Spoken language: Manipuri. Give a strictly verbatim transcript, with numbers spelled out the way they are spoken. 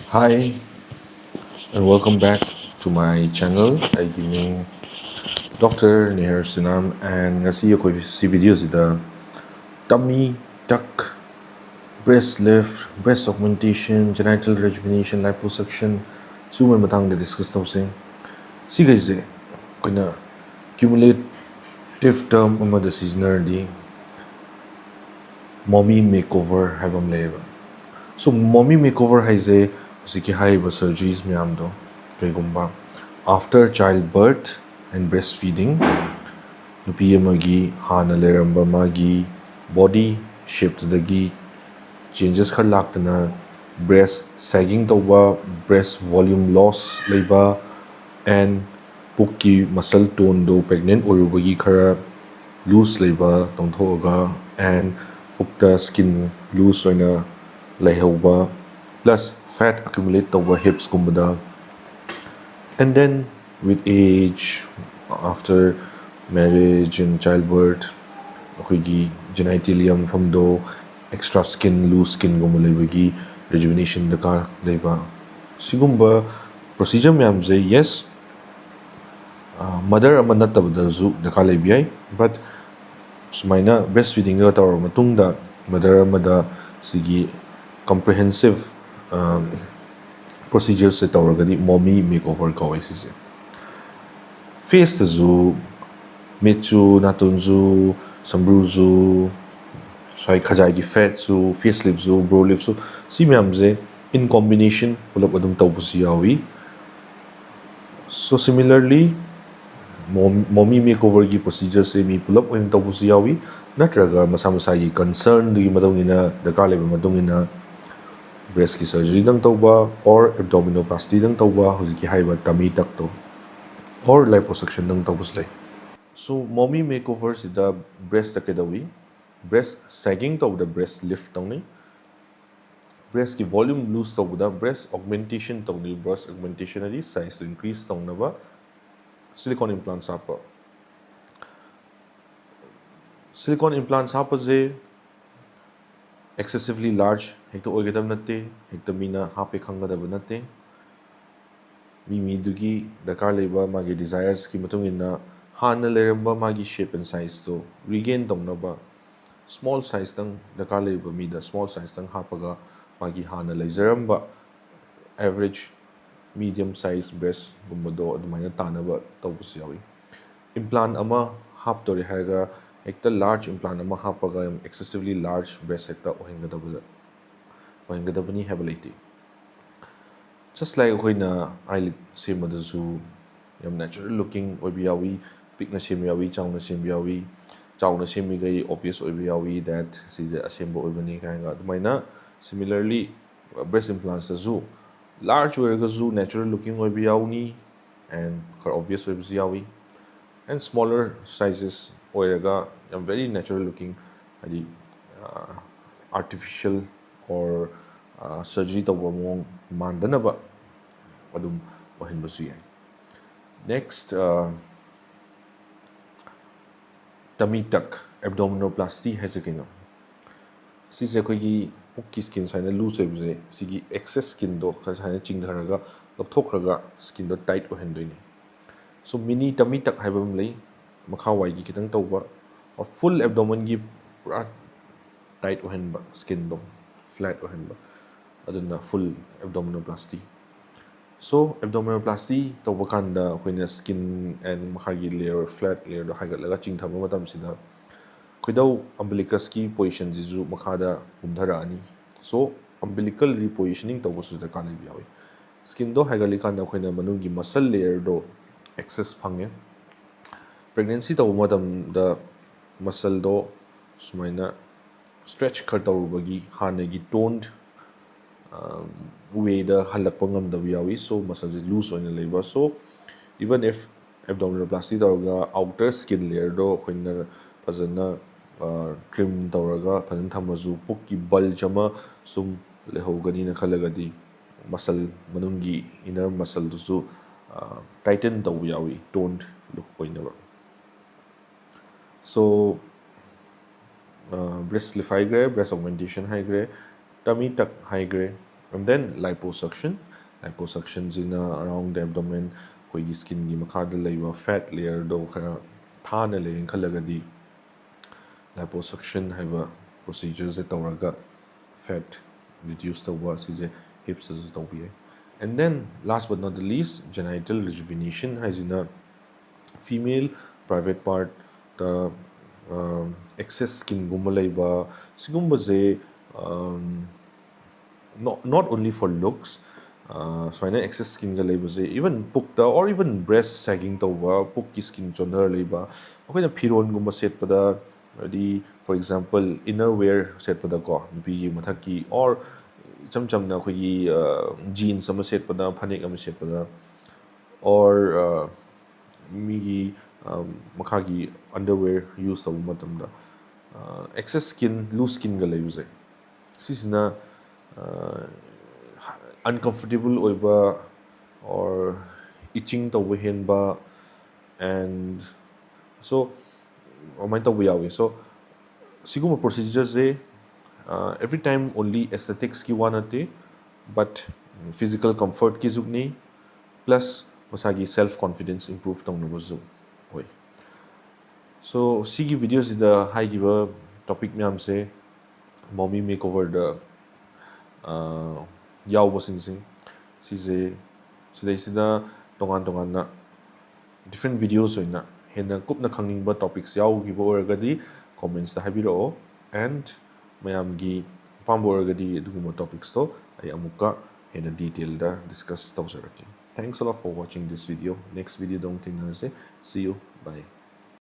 Hi and welcome back to my channel. ꯑꯩꯒꯤ ꯃꯤꯡ Doctor Nihar Sinam, and ꯉꯁꯤ ꯑꯩꯈꯣꯏ ꯁꯤ ꯚꯤꯗꯤꯑꯣꯁꯤꯗ tummy tuck, breast lift, breast augmentation, genital rejuvenation, liposuction, ꯁꯤꯒꯨꯝꯕꯒꯤ ꯃꯇꯥꯡꯗ ꯗꯤꯁꯀꯁ ꯇꯧꯁꯦ꯫ ꯁꯤꯈꯩꯁꯦ ꯑꯩꯈꯣꯏꯅ ꯀ꯭ꯌꯨꯃꯨꯂꯦꯇꯤꯞ ꯇꯔꯝ ꯑꯃꯗ ꯁꯤꯖꯤꯟꯅꯔꯗꯤ mommy makeover ꯍꯥꯏꯕ ꯑꯃ ꯂꯩꯌꯦꯕ꯫ So mommy makeover ꯍꯥꯏꯁꯦ ꯍꯧꯖꯤꯛꯀꯤ ꯍꯥꯏꯔꯤꯕ ꯁꯔꯖꯔꯤꯁ ꯃꯌꯥꯝꯗꯣ, ꯀꯩꯒꯨꯝꯕ after child birth and breastfeeding, ꯅꯨꯄꯤ ꯑꯃꯒꯤ ꯍꯥꯟꯅ ꯂꯩꯔꯝꯕ ꯃꯥꯒꯤ ꯕꯣꯗꯤ ꯁꯦꯞꯇꯨꯗꯒꯤ ꯆꯦꯟꯖꯦꯁ ꯈꯔ ꯂꯥꯛꯇꯅ, ꯕ꯭ꯔꯦꯁ ꯁꯦꯒꯤꯡ ꯇꯧꯕ, ꯕ꯭ꯔꯦꯁ ꯚꯣꯂ꯭ꯌꯨꯝ ꯂꯣꯁ ꯂꯩꯕ, ꯑꯦꯟ ꯄꯨꯛꯀꯤ ꯃꯁꯜ ꯇꯣꯟꯗꯣ ꯄ꯭ꯔꯦꯒꯅꯦꯟ ꯑꯣꯏꯔꯨꯕꯒꯤ ꯈꯔ ꯂꯨꯖ ꯂꯩꯕ ꯇꯣꯡꯊꯣꯛꯑꯒ, ꯑꯦꯟ ꯄꯨꯛꯇ ꯁ꯭ꯀꯤꯟ ꯂꯨꯖ ꯑꯣꯏꯅ ꯂꯩꯍꯧꯕ, ꯄ꯭ꯂꯁ ꯐꯦꯠ ꯑꯦꯀ꯭ꯌꯨꯃꯨꯂꯦꯠ ꯇꯧꯕ ꯍꯤꯞꯁꯀꯨꯝꯕꯗ꯫ And then with age, after marriage and childbirth, ꯑꯩꯈꯣꯏꯒꯤ ꯖꯦꯅꯥꯏꯇꯦꯂꯤꯌꯝ ꯃꯐꯝꯗꯣ ꯑꯦꯛꯁꯇ꯭ꯔꯥ ꯁ꯭ꯀꯤꯟ, ꯂꯨꯖ ꯁ꯭ꯀꯤꯟꯒꯨꯝꯕ ꯂꯩꯕꯒꯤ ꯔꯤꯖꯨꯚꯤꯅꯦꯁꯟ ꯗꯔꯀꯥꯔ ꯂꯩꯕ꯫ ꯁꯤꯒꯨꯝꯕ ꯄ꯭ꯔꯣꯁꯤꯖꯔ ꯃꯌꯥꯝꯁꯦ, ꯌꯦꯁ, ꯃꯗꯔ ꯑꯃ ꯅꯠꯇꯕꯗꯁꯨ ꯗꯔꯀꯥꯔ ꯂꯩꯕ ꯌꯥꯏ, ꯕꯠ ꯁꯨꯃꯥꯏꯅ ꯕ꯭ꯔꯦꯁ ꯐꯤꯗꯤꯡꯒ ꯇꯧꯔꯕ ꯃꯇꯨꯡꯗ ꯃꯗꯔ ꯑꯃꯗ ꯁꯤꯒꯤ ꯀꯝꯄ꯭ꯔꯤꯍꯦꯟꯁꯤꯞ ꯄ꯭ꯔꯣꯁꯤꯖꯔꯁꯦ ꯇꯧꯔꯒꯗꯤ mommy makeover ꯀꯧꯋꯦ ꯁꯤꯁꯦ꯫ ꯐꯦꯁꯇꯁꯨ, ꯃꯤꯠꯁꯨ, ꯅꯥꯇꯣꯟꯁꯨ, ꯁꯝꯕ꯭ꯔꯨꯁꯨ, ꯁ꯭ꯋꯥꯏ ꯈꯖꯥꯏꯒꯤ ꯐꯦꯠꯁꯨ, ꯐꯦꯁ ꯂꯤꯞꯁꯨ, ꯕ꯭ꯔꯣ ꯂꯤꯞꯁꯨ, ꯁꯤ ꯃꯌꯥꯝꯁꯦ in combination ꯄꯨꯂꯞ ꯑꯗꯨꯝ ꯇꯧꯕꯁꯨ ꯌꯥꯎꯏ꯫ So similarly, mommy makeoverꯒꯤ ꯄ꯭ꯔꯣꯁꯤꯖꯔꯁꯦ ꯃꯤ ꯄꯨꯂꯞ ꯑꯣꯏꯅ ꯇꯧꯕꯁꯨ ꯌꯥꯎꯏ, ꯅꯠꯇ꯭ꯔꯒ ꯃꯁꯥ ꯃꯁꯥꯒꯤ ꯀꯟꯁꯔꯟꯗꯨꯒꯤ ꯃꯇꯨꯡ ꯏꯟꯅ, ꯗꯔꯀꯥꯔ ꯂꯩꯕ ꯃꯇꯨꯡ ꯏꯟꯅ ꯕ꯭ꯔꯦꯁꯀꯤ ꯁꯔꯖꯔꯤꯗꯪ ꯇꯧꯕ, or abdominoplasty ꯗꯪ ꯇꯧꯕ, ꯍꯧꯖꯤꯛꯀꯤ ꯍꯥꯏꯔꯤꯕ tummy tuck to, or liposuction ꯗꯪ ꯇꯧꯕꯁꯨ ꯂꯩ꯫ So mommy makeover ꯁꯤꯗ ꯕ꯭ꯔꯦꯁꯇ ꯀꯩꯗꯧꯏ? ꯕ꯭ꯔꯦꯁ ꯁꯦꯒꯤꯡ ꯇꯧꯕꯗ ꯕ꯭ꯔꯦꯁ ꯂꯤꯐ ꯇꯧꯅꯤ, ꯕ꯭ꯔꯦꯁꯀꯤ ꯚꯣꯂ꯭ꯌꯨꯝ ꯂꯨꯖ ꯇꯧꯕꯗ ꯕ꯭ꯔꯦꯁ ꯑꯣꯒꯃꯦꯟꯇꯦꯁꯟ ꯇꯧꯅꯤ, ꯕ꯭ꯔꯦꯁ ꯑꯣꯒꯃꯦꯟꯇꯦꯁꯟ ꯍꯥꯏꯗꯤ ꯁꯥꯏꯖꯇꯣ ꯏꯟꯀ꯭ꯔꯤꯖ ꯇꯧꯅꯕ ꯁꯤꯂꯤꯀꯣꯟ ꯏꯝꯄ꯭ꯂꯥꯟꯠꯁ ꯍꯥꯞꯄ꯫ ꯁꯤꯂꯤꯀꯣꯟ ꯏꯝꯄ꯭ꯂꯥꯟꯠꯁ ꯍꯥꯞꯄꯁꯦ excessively large ꯍꯦꯛꯇ ꯑꯣꯏꯒꯗꯕ ꯅꯠꯇꯦ, ꯍꯦꯛꯇ ꯃꯤꯅ ꯍꯥꯞꯄꯦ ꯈꯪꯒꯗꯕ ꯅꯠꯇꯦ꯫ ꯃꯤ ꯃꯤꯗꯨꯒꯤ ꯗꯔꯀꯥꯔ ꯂꯩꯕ ꯃꯥꯒꯤ ꯗꯤꯖꯥꯏꯔꯁꯀꯤ ꯃꯇꯨꯡ ꯏꯟꯅ ꯍꯥꯟꯅ ꯂꯩꯔꯝꯕ ꯃꯥꯒꯤ shape and sizeꯇꯣ regain ꯇꯧꯅꯕ small sizeꯇꯪ ꯗꯔꯀꯥꯔ ꯂꯩꯕ ꯃꯤꯗ small sizeꯇꯪ ꯍꯥꯞꯄꯒ ꯃꯥꯒꯤ ꯍꯥꯟꯅ ꯂꯩꯖꯔꯝꯕ average medium size breastꯒꯨꯝꯕꯗꯣ ꯑꯗꯨꯃꯥꯏꯅ ꯇꯥꯅꯕ ꯇꯧꯕꯁꯨ ꯌꯥꯎꯏ꯫ Implant ꯑꯃ ꯍꯥꯞꯇꯣꯔꯦ ꯍꯥꯏꯔꯒ ꯍꯦꯛꯇ large implant ꯑꯃ ꯍꯥꯞꯄꯒ ꯌꯥꯝ excessively large breast ꯍꯦꯛꯇ ꯑꯣꯏꯍꯟꯒꯗꯕꯗ ꯑꯣꯏꯍꯟꯒꯗꯕꯅꯤ ꯍꯥꯏꯕ ꯂꯩꯇꯦ꯫ Just like ꯑꯩꯈꯣꯏꯅ eyelid ꯁꯦꯝꯕꯗꯁꯨ ꯌꯥꯝ natural looking ꯑꯣꯏꯕ ꯌꯥꯎꯏ, ꯄꯤꯛꯅ ꯁꯦꯝꯕ ꯌꯥꯎꯏ, ꯆꯥꯎꯅ ꯁꯦꯝꯕ ꯌꯥꯎꯏ, ꯆꯥꯎꯅ ꯁꯦꯝꯃꯤꯈꯩ obvious ꯑꯣꯏꯕ ꯌꯥꯎꯏ that ꯁꯤꯁꯦ ꯑꯁꯦꯝꯕ ꯑꯣꯏꯕꯅꯤ ꯀꯥꯏꯅꯒ꯫ ꯑꯗꯨꯃꯥꯏꯅ similarly breast implantsꯇꯁꯨ large ꯑꯣꯏꯔꯒꯁꯨ natural looking ꯑꯣꯏꯕ ꯌꯥꯎꯅꯤ and ꯈꯔ obvious ꯑꯣꯏꯕꯁꯨ ꯌꯥꯎꯏ, and smaller sizes ꯑꯣꯏꯔꯒ ꯌꯥꯝ very natural looking, ꯍꯥꯏꯗꯤ artificial or surgery ꯇꯧꯕ ꯃꯑꯣꯡ ꯃꯥꯟꯗꯅꯕ ꯑꯗꯨꯝ ꯑꯣꯏꯍꯟꯕꯁꯨ ꯌꯥꯏ꯫ Next, tummy tuck, abdominoplasty ꯍꯥꯏꯁꯦ ꯀꯩꯅꯣ? ꯁꯤꯁꯦ ꯑꯩꯈꯣꯏꯒꯤ ꯄꯨꯛꯀꯤ skin ꯁꯨꯃꯥꯏꯅ loose ꯑꯣꯏꯕꯁꯦ, ꯁꯤꯒꯤ excess skinꯗꯣ ꯈꯔ ꯁꯨꯃꯥꯏꯅ ꯆꯤꯡꯊꯔꯒ ꯂꯧꯊꯣꯛꯈ꯭ꯔꯒ skinꯗꯣ tight ꯑꯣꯏꯍꯟꯗꯣꯏꯅꯤ꯫ So mini tummy tuck ꯍꯥꯏꯕ ꯑꯃ ꯂꯩ, ꯃꯈꯥ ꯋꯥꯏꯒꯤ ꯈꯤꯇꯪ ꯇꯧꯕ, full abdomenꯒꯤ ꯄꯨꯔꯥ tight ꯑꯣꯏꯍꯟꯕ, skinꯗꯣ flat ꯑꯣꯏꯍꯟꯕ, ꯑꯗꯨꯅ full abdominoplasty꯫ So abdominoplasty ꯇꯧꯕ ꯀꯥꯟꯗ ꯑꯩꯈꯣꯏꯅ skin and ꯃꯈꯥꯒꯤ layer, flat layerꯗꯣ ꯍꯥꯏꯒꯠꯂꯒ ꯆꯤꯡꯊꯕ ꯃꯇꯝꯁꯤꯗ ꯈꯣꯏꯗꯧ, umbilicusꯀꯤ positionꯁꯤꯁꯨ ꯃꯈꯥꯗ ꯀꯨꯝꯊꯔꯛꯑꯅꯤ꯫ So umbilical repositioning ꯇꯧꯕꯁꯨ ꯗꯔꯀꯥꯔ ꯂꯩꯕ ꯌꯥꯎꯏ꯫ Skinꯗꯣ ꯍꯥꯏꯒꯠꯂꯤꯀꯥꯟꯗ ꯑꯩꯈꯣꯏꯅ ꯃꯅꯨꯡꯒꯤ muscle layerꯗꯣ access ꯐꯪꯉꯦ꯫ Pregnancy ꯇꯧꯕ ꯃꯇꯝꯗ muscleꯗꯣ ꯁꯨꯃꯥꯏꯅ stretch ꯈꯔ ꯇꯧꯔꯨꯕꯒꯤ ꯍꯥꯟꯅꯒꯤ toned wayꯗ ꯍꯜꯂꯛꯄ ꯉꯝꯗꯕ ꯌꯥꯎꯏ꯫ So muscleꯁꯦ loose ꯑꯣꯏꯅ ꯂꯩꯕ꯫ So even if abdominoplasty ꯇꯧꯔꯒ outer skin layerꯗꯣ ꯑꯩꯈꯣꯏꯅ ꯐꯖꯅ trim ꯇꯧꯔꯒ ꯐꯖꯅ ꯊꯝꯃꯁꯨ ꯄꯨꯛꯀꯤ bulge ꯑꯃ ꯁꯨꯝ ꯂꯩꯍꯧꯒꯅꯤꯅ ꯈꯜꯂꯒꯗꯤ muscle ꯃꯅꯨꯡꯒꯤ inner muscleꯗꯨꯁꯨ tighten ꯇꯧꯕ ꯌꯥꯎꯏ, toned look ꯑꯣꯏꯅꯕ꯫ So breast lift ꯍꯥꯏꯈ꯭ꯔꯦ, breast augmentation ꯍꯥꯏꯈ꯭ꯔꯦ, tummy tuck ꯍꯥꯏꯈ꯭ꯔꯦ, and then liposuction. Liposuction ꯁꯤꯅ around the abdomen, ꯑꯩꯈꯣꯏꯒꯤ skin ꯒꯤ ꯃꯈꯥꯗ ꯂꯩꯕ fat layer ꯗꯣ ꯈꯔ ꯊꯥꯅ ꯂꯩꯌꯦꯅ ꯈꯜꯂꯒꯗꯤ liposuction ꯍꯥꯏꯕ procedure ꯁꯦ ꯇꯧꯔꯒ fat reduce ꯇꯧꯕ, ꯁꯤꯁꯦ hips ꯇꯁꯨ ꯇꯧꯕ ꯌꯥꯏ꯫ And then last but not the least, genital rejuvenation ꯍꯥꯏꯁꯤꯅ female private part ꯇ excess skin ꯒꯨꯝꯕ ꯂꯩꯕ, ꯁꯤꯒꯨꯝꯕꯁꯦ not, not only for looks, ꯁꯨꯃꯥꯏꯅ excess skin ꯒ ꯂꯩꯕꯁꯦ, even ꯄꯨꯛꯇ or even breast sagging ꯇꯧꯕ, ꯄꯨꯛꯀꯤ skin ꯆꯣꯟꯊꯔ ꯂꯩꯕ, ꯑꯩꯈꯣꯏꯅ ꯐꯤꯔꯣꯟꯒꯨꯝꯕ ꯁꯦꯠꯄꯗ, ꯍꯥꯏꯗꯤ for example inner wear ꯁꯦꯠꯄꯗꯀꯣ, ꯅꯨꯄꯤꯒꯤ ꯃꯊꯛꯀꯤ or ꯏꯆꯝ ꯆꯝꯅ ꯑꯩꯈꯣꯏꯒꯤ jeans ꯑꯃ ꯁꯦꯠꯄꯗ, ꯐꯅꯦꯛ ꯑꯃ ꯁꯦꯠꯄꯗ, or ꯃꯤꯒꯤ ꯃꯈꯥꯒꯤ underwear use ꯇꯧꯕ ꯃꯇꯝꯗ excess skin, loose skin ꯒ ꯂꯩꯕꯁꯦ, ꯁꯤꯁꯤꯅ uncomfortable ꯑꯣꯏꯕ or itching ꯇꯧꯕ ꯍꯦꯟꯕ, and so ꯑꯗꯨꯃꯥꯏꯅ ꯇꯧꯕ ꯌꯥꯎꯏ꯫ So ꯁꯤꯒꯨꯝꯕ procedure ꯁꯦ every time only aesthetics ꯀꯤ ꯋꯥ ꯅꯠꯇꯦ, but physical comfort ꯀꯤꯁꯨꯅꯤ, plus ꯃꯁꯥꯒꯤ self confidence improve ꯇꯧꯅꯕꯁꯨ ꯑꯣꯏ꯫ So ꯁꯤꯒꯤ video ꯁꯤꯗ ꯍꯥꯏꯈꯤꯕ topic ꯃꯌꯥꯝꯁꯦ Mommy Makeover ꯗ ꯌꯥꯎꯕꯁꯤꯡꯁꯦ, ꯁꯤꯁꯦ ꯁꯤꯗꯩꯁꯤꯗ ꯇꯣꯉꯥꯟ ꯇꯣꯉꯥꯟꯅ different videos ꯑꯣꯏꯅ ꯍꯦꯟꯅ ꯀꯨꯞꯅ ꯈꯪꯅꯤꯡꯕ topics ꯌꯥꯎꯈꯤꯕ ꯑꯣꯏꯔꯒꯗꯤ comments ꯇ ꯍꯥꯏꯕꯤꯔꯛꯑꯣ, and ꯃꯌꯥꯝꯒꯤ ꯑꯄꯥꯝꯕ ꯑꯣꯏꯔꯒꯗꯤ ꯑꯗꯨꯒꯨꯝꯕ topics ꯇꯣ ꯑꯩ ꯑꯃꯨꯛꯀ ꯍꯦꯟꯅ detail ꯗ discuss ꯇꯧꯖꯔꯛꯀꯦ꯫ Thanks a lot for watching this video. Next video ꯗ ꯑꯃꯨꯛ ꯊꯦꯡꯅꯔꯁꯦ꯫ See you. Bye.